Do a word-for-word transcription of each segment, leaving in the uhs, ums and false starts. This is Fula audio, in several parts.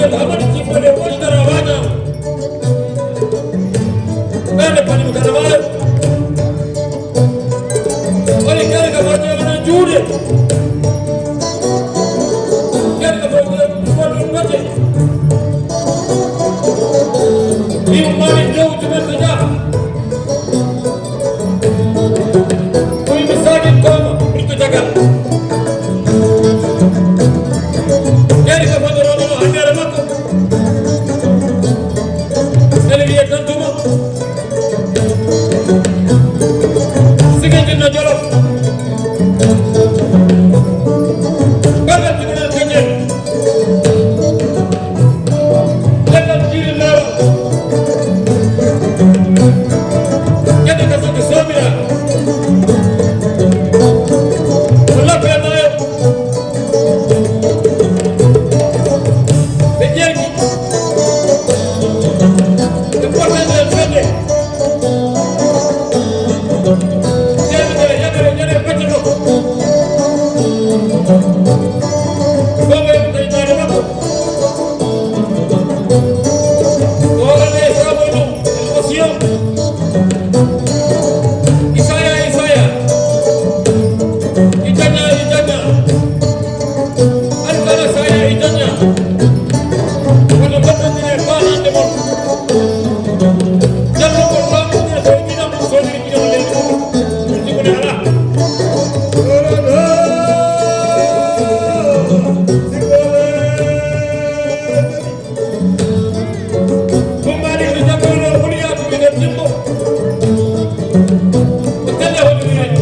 Amadu Jiffo de woni dara waña. Ɓeɗe paɗi mo kala waɗa. Woni kala ka waɗi wona juuɗe. Kala ka waɗi wona waɗe. Ɗi mo mari jowdi men ko jaha. Ko yimɓe Sadio Koma, ɓiɗɗo Jagal. Jeeri ko fodde rooɓe ɗo, anndere makko. Ene wiyee Tantuma. Sigintinno Jolof. Ɓerɗe Jibril Kañel. Leggal jiiri lawol. Gede ka sokki soomira. Ko lappo e maayo. Ɓe jeegi. Ɓe portani en fende. Jeemedere, yemere, yemere, pecce makko. Boobo e tawi daande makko. O waɗa e saabo ɗum, en wasiya. Isaya, Isaya. Ijanya, Ijanya. Alkana saya Ijanya. Wala battandire ba hande mon. Jallo ko ba ko ko ina mo sodiri ina mo le. Ko ko ne ala. Ɗum maa ɗi ko jaggoyno woni yaatude nder jimbo. Ko telle woni wiyeede.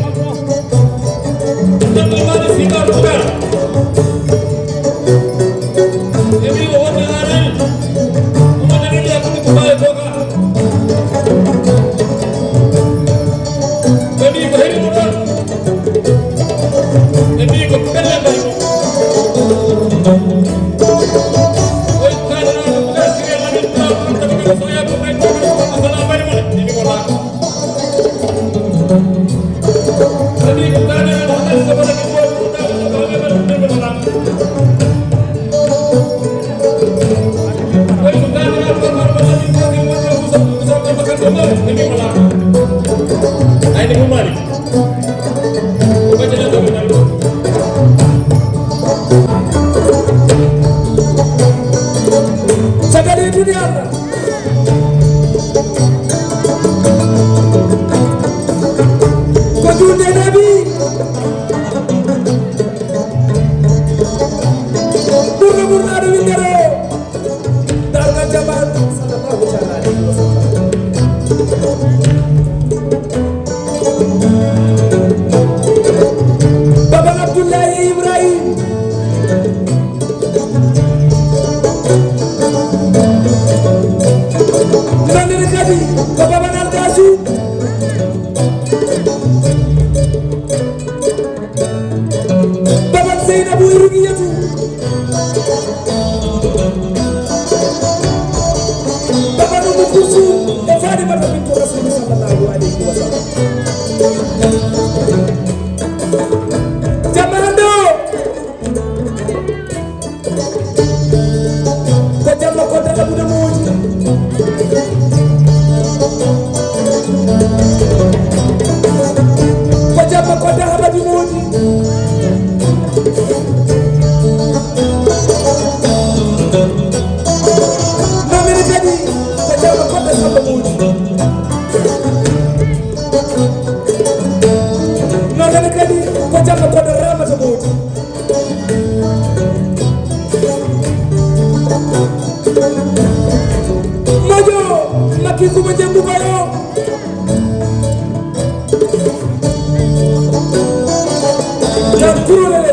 Jaggo maa ɗi Sikar Bukar. E wii o wonde aarani. Omo jogii yakude ko ɓaawi ko ka. Ɓe mbii ko heri mo ɗon. Ɓe mbii ko pelle mbari mo. Oy, kaananaaɗo Bukar Siree Lamin Turaaba, on tagi ko soya ko kay tagi ko salaa mbari mo de. Mbii ko laaka. Ɓe mbii ko kaananaaɗo Hasan Sabara ki ko ko tawi ko ɓe ɓe ɓe ɓe laaka. Caggal yettude Allah. Ko juulde Nabi. Ɓurɗo ɓurɗaaɗo winndere o. Darngal jamaanu sallallahu taala alayhi wa sallam. Baban Abdullahi Ibrahim. Nandini kadi ko Baban Alkasu. Baban Seynabu e Rugiyatu. Baban Ummu Kulsum e Fatimata bintu Rasulu sallallahu alayhi wa sallam. Jamma hannde o. Ko jamma Kodda Abuda Moodi. Ko jamma Kodda Hamadi Moodi. Noon ne kadi ko jamma Kodda Samba Moodi. Noon ne kadi ko jamma Kodda Ramata Moodi. Moƴo, Makki Kuma Jembu Bayo. Jam kurole.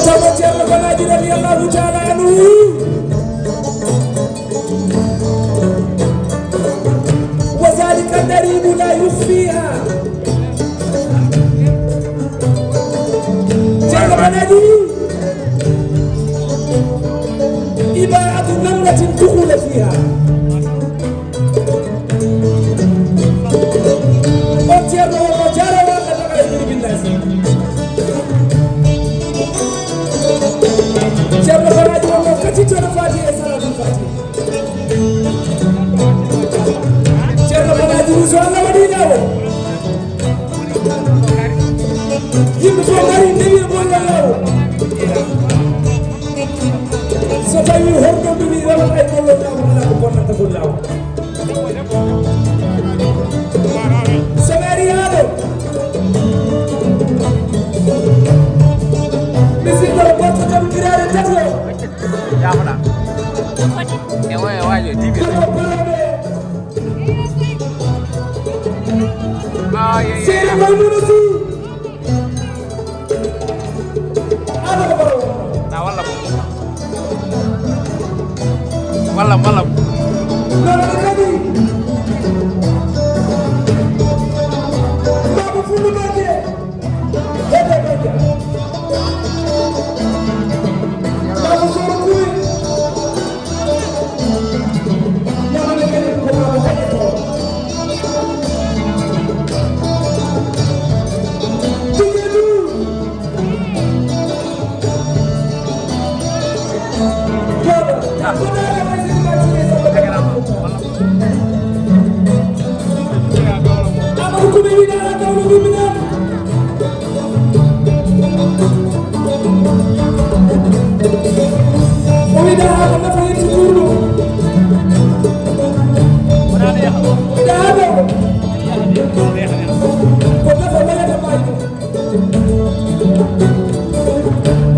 Tamo Ceerno Banaji radiyallahu taala anhu. وذلك الضريب لا يخفيها. Ceerno Banaji, إباعة نملة دخل فيها. On Ceerno o, o jaaraama Allah taala e nder binnaasi. Yimɓe fof ngari, ndewi e gollal laawol. So tawii horɗo nduwi rewata e gollal laawol, alaa ko bonnanta ngol laawol. Samariyaɗo. Misikoro gorko jom giraare tati o. Yaafoɗa. E o, e waajo, dix mille. Gorko parooɓe. Ah, yeah, yeah. Seeɗa Maymuna Si. Na walla mo. Walla, walla mo. Noon ne kadi. Baba Fullu Bake. Hedde Bake. Baba Soro Kuy. Amadou Koumé wiɗa ala gawlo wimminani. O wiɗa ha ko nafa yetti ɓurɗo. Wiɗa ha ɗo. Ko nafa wayata mayɗo.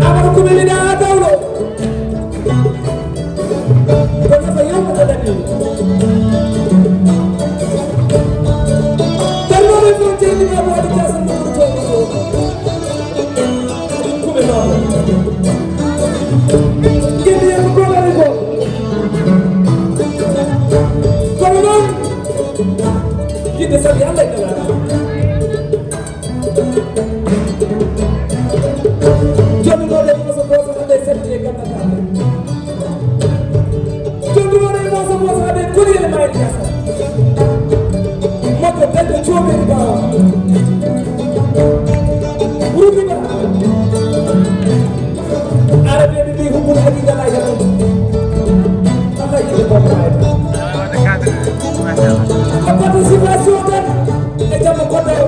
Amadou Koumé wiɗa ha gawlo. Ko nafa yewmo ko daɗi. Darnoɗo e frontière ni ma Boadi Diassane Mamadou Togo Sow. Kuɓe mama. Gende yen ko golani ko. Kono noon, yidde sabi Allah e nelaɗo. Jonnooɗo e mooso gooto hannde e setti e ganndataa. Jonnooɗo e mooso gooto hannde e koliyel ma e gasa. Moƴƴo dañɗo joomiri baawa. Rubi ba. Arabeeɓe mbi hubbul haqiqa la yahum. Allah yiɗi ko mayta. Ko participation tan e jamma koddoro.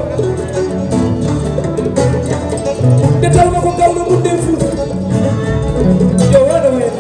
Nde tawno ko gawɗo ɓurde Fuuta. Yo waɗo heen.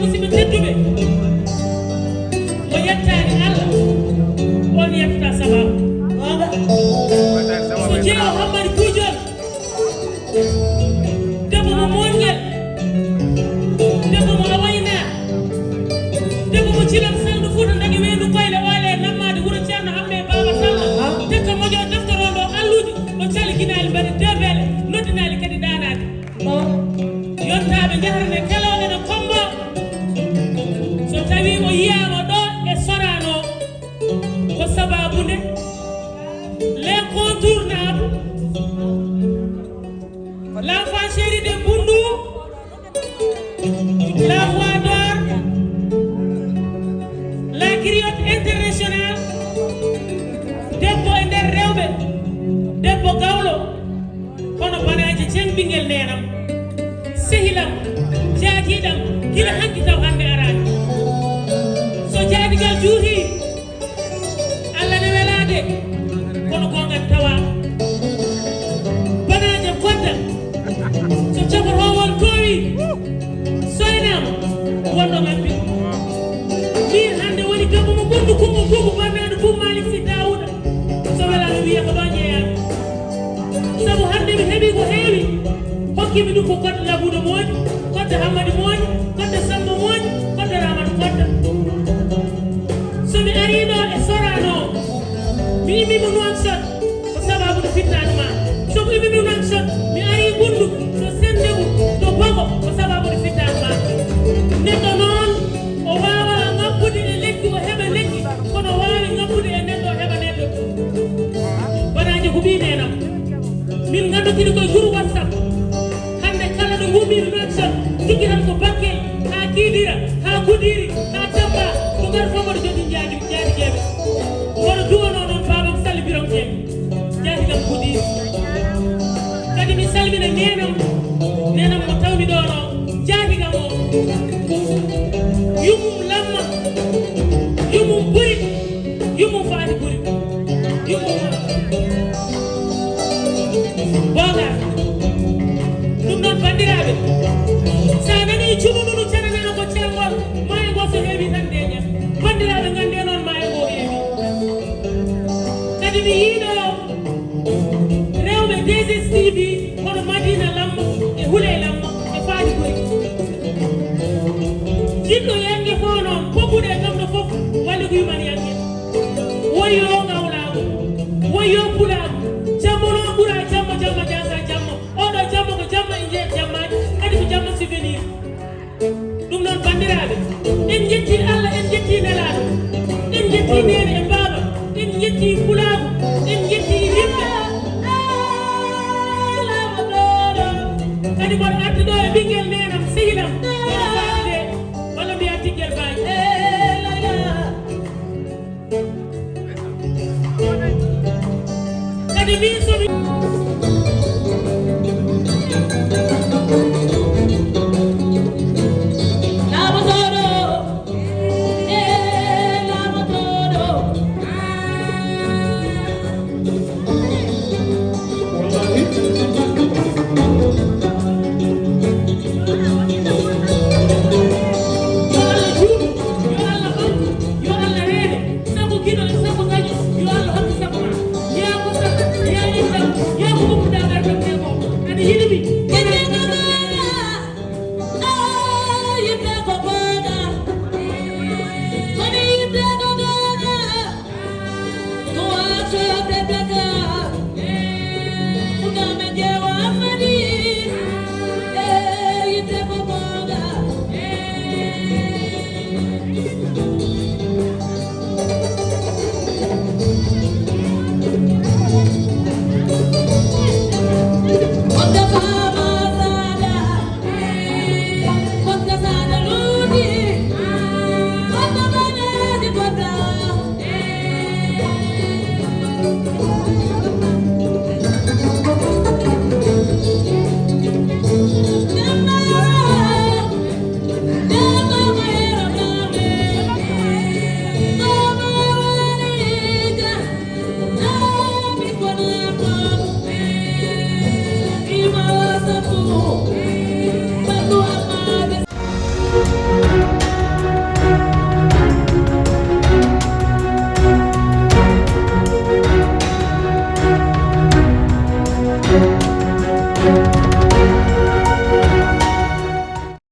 Musidɓe tedduɓe, mo yettaani Allah, on yettata sababu. So jeewo Hammadi Kuujol, debbo mo Mooñgel, debbo mo Awayna, debbo mo Cilal Salndu Fuuta Ndagi Weendu Koyle Oole Nammaade Wuro Ceerno Hammee Baaba Talla, tekka moƴo deftorooɗo alluuji, ɗo cali ginaali mbaɗi debele, noddinaali kadi ɗaanaade. Yontaaɓe njahrane kelooɗe no Kommbo. So tawii o yiyaama ɗo e Sorano, ko sabaabu nde l'incontournable, l'enfant chéri de Bundu, la voix d'or, la griotte internationale, debbo e nder rewɓe, debbo gawlo, hono Banaaje Jeŋ ɓinngel neenam, sehilam, jaadiiɗam, gila hanki taw hannde araani. So jaadigal juutii, Allah ne welaade, kono goonga tawa. Banaaje kodda, so caborowol toowi, soynaama, wonɗo ngabbi. Min hannde woni debbo mo ɓurɗo kummo buubu bannaaɗo Buu Maalik Si Daawuda. So welaama wiya ko ɗo jeeyaa. Sabu hannde mi heɓii ko heewi. Hokki mi ɗum ko kodda Labuuda Mooƴi, kodda Hammadi Mooƴi, kodda Sammba Mooƴi, kodda Raamatu Kodda. So mi arii ɗo e Sorano, mi immii mo Nuwakcot, ko sabaabu nde fittaandu maa. So mi immii mo Nuwakcot, mi arii Ɓunndu, to Senndeɓu, to Bogo, ko sabaabu nde fittaandu maa. Neɗɗo noon, o waawaa ŋabbude e lekki, o heɓa lekki, kono o waawi ŋabbude e neɗɗo, o heɓa neɗɗo. Banaaje ko ɓii neenam. Min nganndotiri koye groupe WhatsApp. Hannde kala ɗo ngumiimi noon son, jiggiran ko Bakel, haa Kiidira, haa Gudiri, haa Tamba, ko ngar fof mboɗo jogii njaadi, njaadi jeeɓe. Mboɗo duwanoo noon baabam Sali Birom Jeŋ, njaadi kam Gudiri. Kadi mi salmina neenam, neenam mo tawmi ɗo ɗo, njaadi kam o. Yumum lamma, yumum buri, yumum faati buri, yumum booga. Ɗum noon, banndiraaɓe, so a nanii cumunu no cananano ko caangol, maayo ngo so heewi tan deeƴa. Banndiraaɓe, nganndee noon maayo ngo heewi. Kadi mi yiiɗo rewɓe D S T V hono Madina Lamma e Huley Lamma e Faati Buri. Jiɗɗo yange fof noon, poppude e kam ɗo fof, walli ko yuman yange. Woyo ngawlaagu, woyo pulaagu, jamma noon ɓura jamma, jamma jaasa jamma. Oɗo jamma ko jamma e jeer jammaaji, kadi ko jamma souvenir. Ɗum noon, banndiraaɓe, en njetti Allah, en njetti Nelaaɗo, en njetti neene e baaba, en njetti pulaagu, en njetti yimɓe. Kadi mboɗo arti ɗo e ɓinngel neenam, sehil am, walla faatude, walla mbiyaa Tiggel Baay. Kadi min so